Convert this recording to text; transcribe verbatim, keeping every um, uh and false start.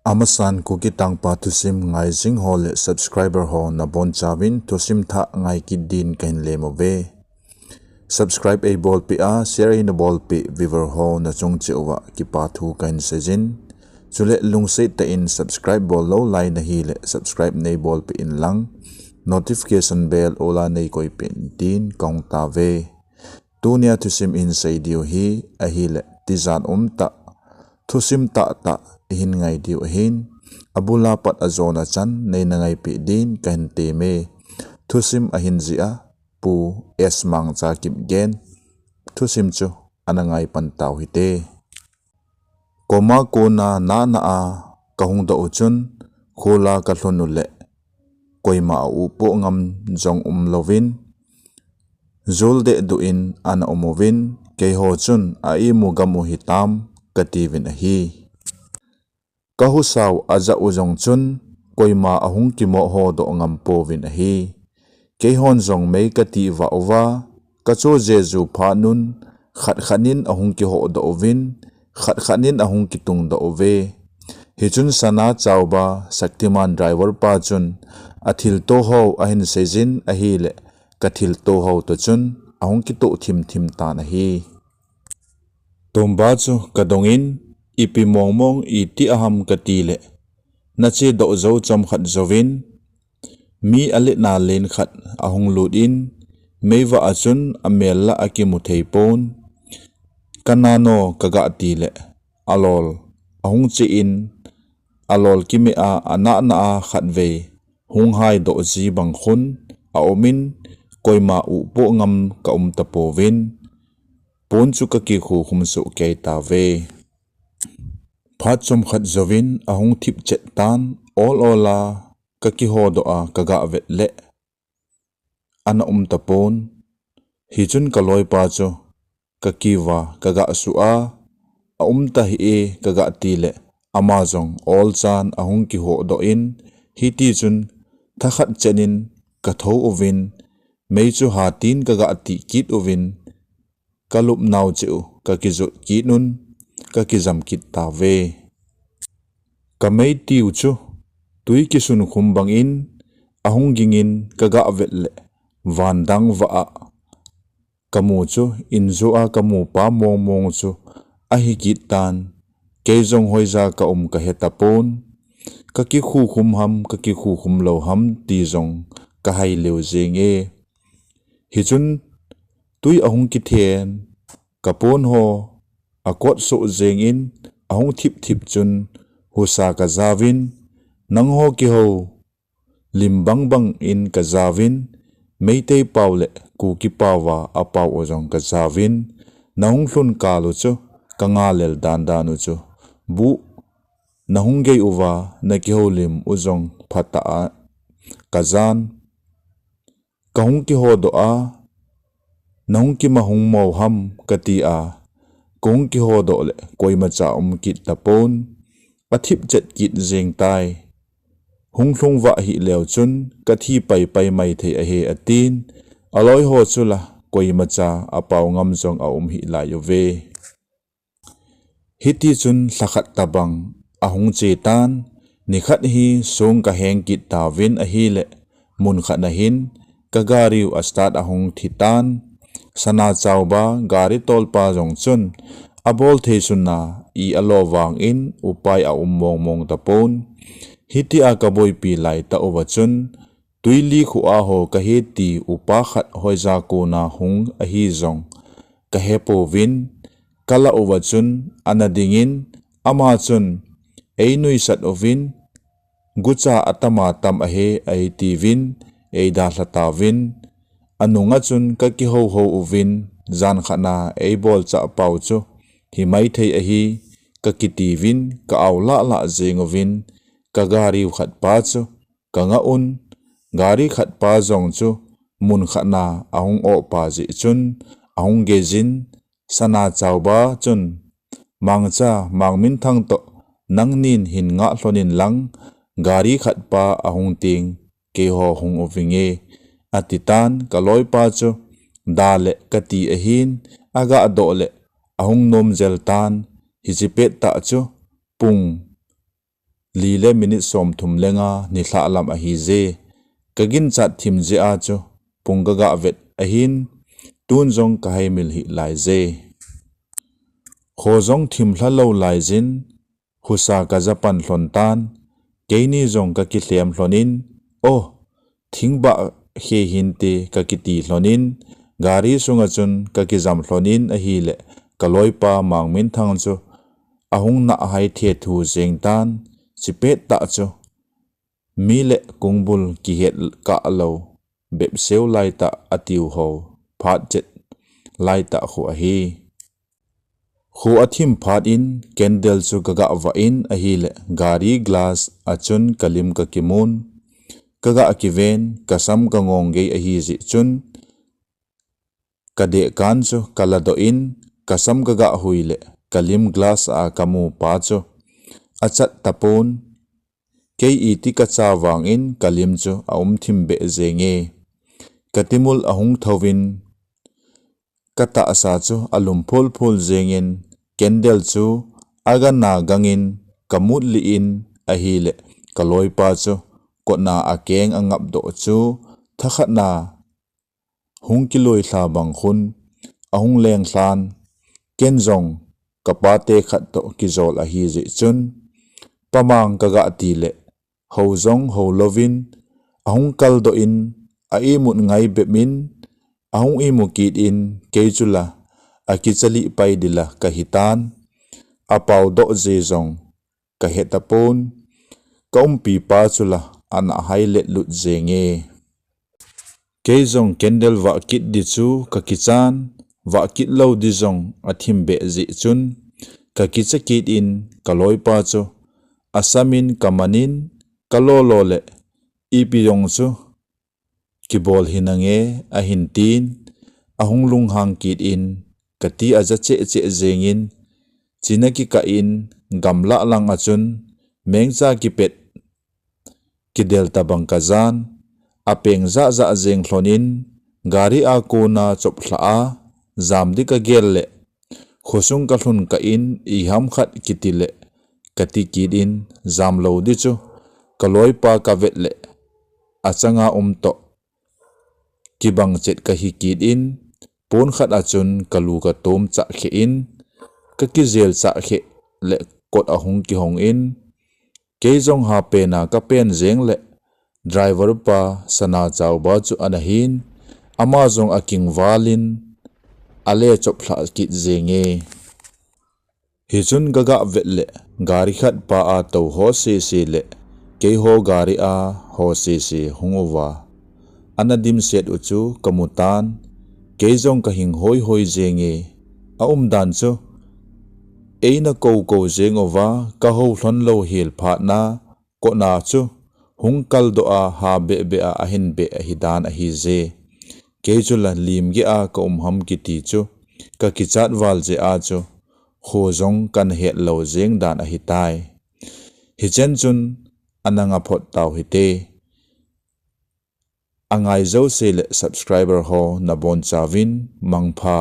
Amasan Kuki Tangpa thusim ngai jing ho le subscriber ho nabon chauvin thusim thah ngai kit din kahin lem uve. Subscribe eibolpeh a, share eina bolpeh viewer ho nachung cheh uva kipa thu kahin seijin. Chule lungset tah in subscribe bol lou lai nahi le subscribe neibolpeh in lang notification bell all a neikoipeh in tin kahung tauve. Tunia thusim ihin sei diu hi ahile tijat umtah, thusim tahtah ihin ngai diu ahin, abul a pat ajona chan neina ngaipeh din kahin temme. Thusim ahin jih a, Pu S Mangcha Kipgen. Thusim chu ana ngai pan tau hite. Kom a kona nana a kahung doh u chun, khol a kalhun u le, koima a upoh ngam jong umlouvin, jul dehduh in ana um uvin, keiho chun a imu gam u hitam katiuvin ahi. Kahusau ajah u jong chun, koima ahung kimoh hodoh ngam pouvin ahi. Keihon jong mei kati vah uva, kacho jeju phat un, khat khat in ahung kihodoh uvin, khat khat in ahung kitungdoh uve. Hichun Sana Chauba, Shaktiman driver pa chun, athilto ho ahin seijin ahile, kathilto ho toh chun ahung kitoh thimthim tan ahi. Tomba chu kadongin, ipi mongmong iti aham katile, nache doh jou chomkhat jouvin, mi aletna len khat ahung lut in, meivah a chun amel lah akimu thei pon. Kanano kagah tile, alol ahung che in, alol kimeh a anahna a khatvei hung haidoh ji bang khun aumin, koima upoh ngam kaum tapouvin, pon chu kakikhukhum soh kei tauve. Phat chomkhat jouvin ahung thipchet tan, ol ol a kakihodoh a kagah vet le, ana um tapon. Hichun kaloipa chu kakiuva kagah suh a, aum tahih e kagah tile, ama jong olchan ahung kihodoh in, hitichun thakhat chen in kathou uvin, mei chu hatin kagah tih kit uvin, kalupnau cheh u kakijot kit un, kakijam kit tauve. Kamei tiu chu twi kisunkhum bangin ahung gingin kagah vet le, van dang vah a kamu chu, injo a kamu pa mongmong chu ahi kit tan. Kei jong hoija kaum kahe tapon. Kakikhukhum ham, kakikhukhum lou ham ti jong kahai leu jenge. Hichun twi ahung kithen, kapon ho akot soh jengin, ahung thipthip chun husa kajauvin, nangho kihou lim bangbang in kajauvin, Meitei pau le Kuki pau a apau u jong kajauvin, nahung lhun kal u chu kangalel dandan u chu, buh nahung gei uva nakihoulim u jong phatah a kajan. Kahung kihodoh a, nahung kimahung mo ham kati a, kahung kihodoh le koimacha um kit tapon, athipchet kit jeng tai. Hung lhung vah hih leu chun kathi paipai mai thei ahi atin, aloiho chu la koimacha apau ngam jong aum hih lai uve. Hitichun lhakhat tobang ahung che tan, nikhat hi song kaheng kit tauvin ahile, munkhat ahin kagari u astart ahung thitan, Sana Chauba gari tolpa jong chun abol thei sunna i alo vangin upai aum mongmong tapon. Hitia kaboipi laitah uva chun, Twili khu a ho kahi ti upa khat hoija kona hung ahi jong kahepouvin, kalah uva chun ana dingin, ama chun einuisat uvin, gucha atama tam ahi eitiuvin, eidalha tauvin, anunga chun kakihouhou uvin, jankhatna eibolchah pau chu himaithei ahi kakitiuvin, ka-au lahlah jeng uvin, kagari u khatpa chu kangah un, gari khatpa jong chu munkhatna ahung ohpa jeh chun ahung geijin, Sana Chauba chun, Mangcha, Mangminthang toh nangnin hin ngah lhonin lang, gari khatpa ahung teng keiho hung uvinge, atitan, kaloipa chu daleh kati ahin, agahdoh le ahung nom jel tan, hiche pettah chu pung li le minute som thum le nga nilhah lam ahi je. Ka ginchat thim jeh a chu pung ka gah vet ahin, tun jong ka haimil hih lai je. Kho jong thim lha lo lai jin, husa ka ja pan lhon tan, keini jong ka kilhem lhon in, oh, thingbah khe hinte ka kiti lhon in, gari sunga chun ka kijam lhon in ahile, ka loipa Mangminthang chu ahung nah hai thethu jeng tan, chipet tah chu mi le kungbul kihet kah lo, bep seu lai tah atiu ho, phat chet lai tah khu ahi. Khu athim phat in candle chu ka gah vah in ahile, gari glass a chun ka lim ka kimun. Ka gah kiven, ka sam ka ngong gei ahi jeh chun, ka dehkan chu ka ladoh in, ka sam ka gah hui le, ka lim glass a ka mu pa chu achat tapon. Kei iti ka cha vangin ka lim chu aum thim beh jenge. Ka timul ahung thouvin, ka tahsa chu alum phul phul jengin, candle chu aga na gangin ka mut lih in ahile, ka loipa chu kotna akeng angap doh chu thakhatna hung kiloi lha bang khun ahung leng lhan, ken jong ka pate khat toh kijol ahi jeh chun, pamang ka gah ti le, ho jong ho louvin, ahung kaldoh in, a imut ngai bep in, ahung imu kit in, kei chu la, akicha lih pai dila ka hitan, apao doh je jong ka he tapon, ka umpi pa chu la, ana hai let lut jenge. Kei jong candle vah kit di chu ka kichan, vah kit lou di jong athim beh jeh chun, ka kicha kit in ka loipa chu asam in ka man in ka lo lo le, ipi jong chu kibol hinange ahin tin, ahung lunghang kit in ka ti aja cheh cheh jengin, china kikah in gamlah lang a chun mengcha kipet kidel tabang ka jan, apeng jah jah jeng lhon in, gari a kona chop lha a, jam di ka gel le, khosung ka lhun kah in, iham khat kiti le, ka ti kit in, jam lou di chu, ka loipa ka vet le, achanga um toh kibang chet ka hi kit in, pon khat a chun ka lu ka tom chah khe in, ka kijel chah khe le kot ahung kihong in, kei jong ha pena ka pen jeng le, driver pa Sana Chauba chu ana hin, ama jong akingval in, ale chop lha kit jenge. Hichun ka gah vet le, gari khat pa a tou ho sese le, keiho gari a ho sese hung uva, ana dimset u chu ka mu tan, kei jong ka hing hoi hoi jenge, aumdan chu eina kou kou jeng uva, ka hou lhon lou hel phatna, kotna chu hung kaldoh a ha beh beh a ahin beh ahi dan ahi je. Kei chu la lim geh a ka um ham kiti chu ka kichat val jeh a chu kho jong kana het lou jeng dan ahi tai. Hichen chun ana nga phot tau hite. Angai jouse le subscriber ho nabon chauvin mangpha.